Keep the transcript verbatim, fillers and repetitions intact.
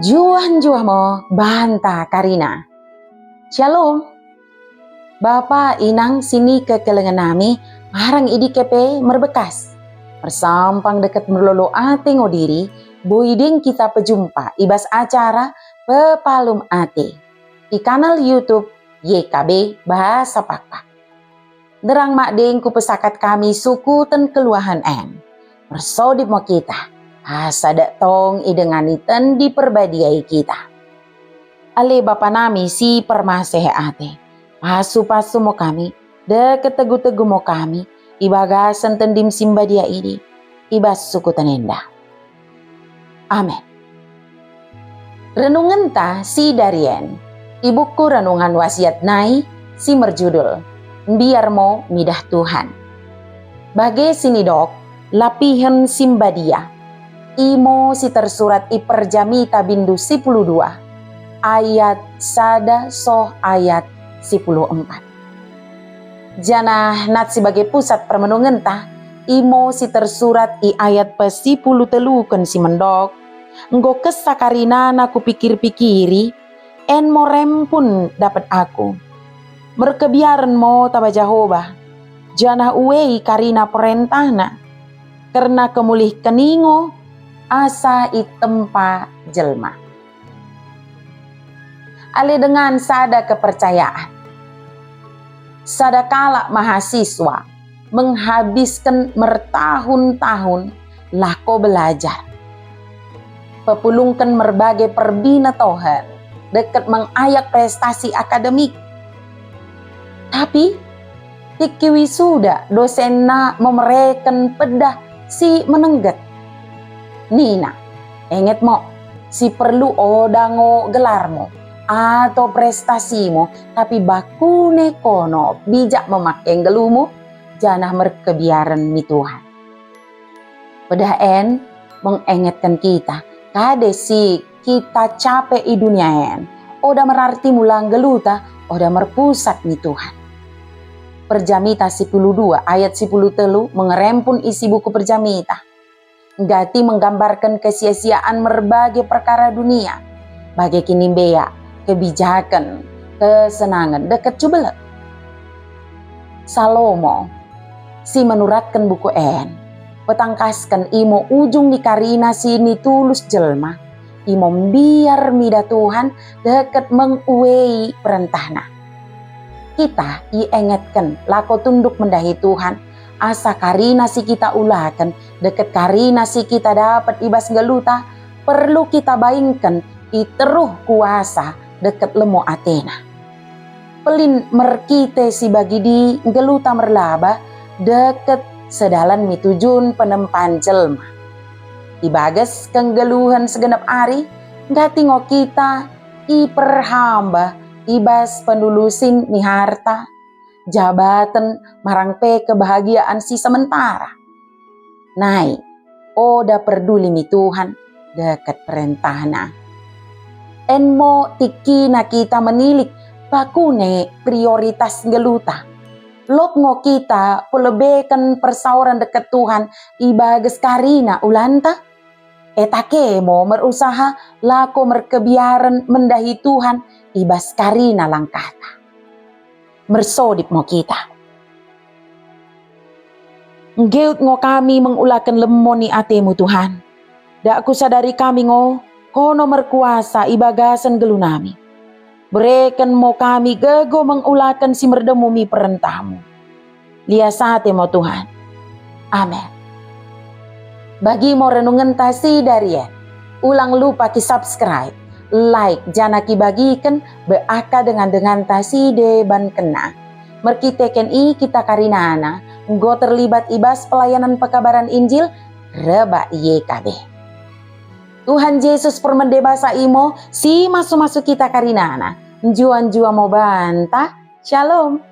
Njuah-njuah mo banta karina. Shalom. Bapa, Inang, sinikekelengen nami, marang i dike pe merbekas. Mersampang dekket merlolo ate ngo diri, boi deng kita pejumpa i bas acara Pepalum Ate i kanal YouTube Y K B Bahasa Pakpak. Nderrang madeng kupesakat kami sukuten kelluahen en. Mersodip mo kita, asa dak tong idengani Tendi Perbadia i kita. Ale Bapa nami si permaseh ate, pasu-pasu mo kami, dekket tegu-tegu mo kami, i bagasen Tendim si mbadia idi, i bas sukuten enda. Amen. Renungenta sidarien i buku Renungan Wasiat nai si merjudul Mbiar Mo Midah Tuhan. Bage sinidok lapihen si mbadia, imo si tersurat i Perjamita bindu sipuluh dua, ayat sada soh ayat sipuluh empat. Janah nat si bage pusat permenungenta, imo si tersurat i ayat pesipuluh telluken si mendok, enggo kessa karinana kupikir-pikiri, en mo rempun dapet aku. Merkebiaren mo taba Jahoba, janah uei karina perentahna, kerna kemulihken i ngo asa itempa jelma. Ale dengan sada kepercayaan. Sada kalak mahasiswa menghabisken mertahun-tahun lako belajar. Pepulungken merbage perbinetohen dekket mengayak prestasi akademik. Tapi, tikki wisuda dosenna memereken peddah si menengget. Nina, enget mo, si perlu oda ngo gelarmu ato prestasimu, tapi bakune kono bijak memake nggelluhmu, janah merkebiaren mi Tuhan. Peddah en mengengetken kita, kade si kita cape i dunia en, oda merarti mula nggelluhta oda merpusat mi Tuhan. Perjamita sipuluh dua ayat sipuluh tellu mengerempun isi buku Perjamita. Nggati menggambarken kesia-siaan merbage perkara dunia, bage kinimbeak, kebijaken, kesenangen, dekket cubelek. Salomo, si menuratken buku en, petangkasken imo ujung ni karina si nitulus jelma, imo mbiar midah Tuhan dekket menguei perentahna. Kita iengetken lako tunduk mendahi Tuhan, asa karina si kita ulaken, dekket karina si kita dapet i bas nggelluhta, perlu kita baingken i terruh kuasa dekket lemmo atena. Pellin merkite si bagidi nggelluhta merlaba dekket sedalan mi tujun penempaan jelma. I bages kenggelluhen segenep ari, nggati ngo kita iperhamba i bas penulusin ni harta, jabaten, marang pe kebahagiaan si sementara. Nai, oda perduli mi Tuhan dekket perentahna. En mo tikkina kita menilik bakune prioritas nggelluhta. Lot ngo kita pelebeken persaoren dekket Tuhan i bages karina ulanta? Etake mo merusaha lako merkebiaren mendahi Tuhan i bas karina langkahta. Mersodip mo kita. Nggeut ngo kami mengulaken lemmo ni atemu, Tuhan. Dak kusadari kami ngo kono merkuasa i bagasen nggelluh nami. Bereken mo kami gegoh mengulaken si merdemu mi perentahmu. Lias ate mo Tuhan. Amen. Bagi mo renungenta sidarien, ulang lupa ki-subscribe, like, janah kibagiken bak dengan-denganta sidebanna. Merkiteken i kita karinana enggo terlibat i bas pelayanan pekabaran Injil rebbak Y K B. Tuhan Jesus permende basa i mo si masu-masu kita karinana. Njuah-njuah mo banta. Shalom.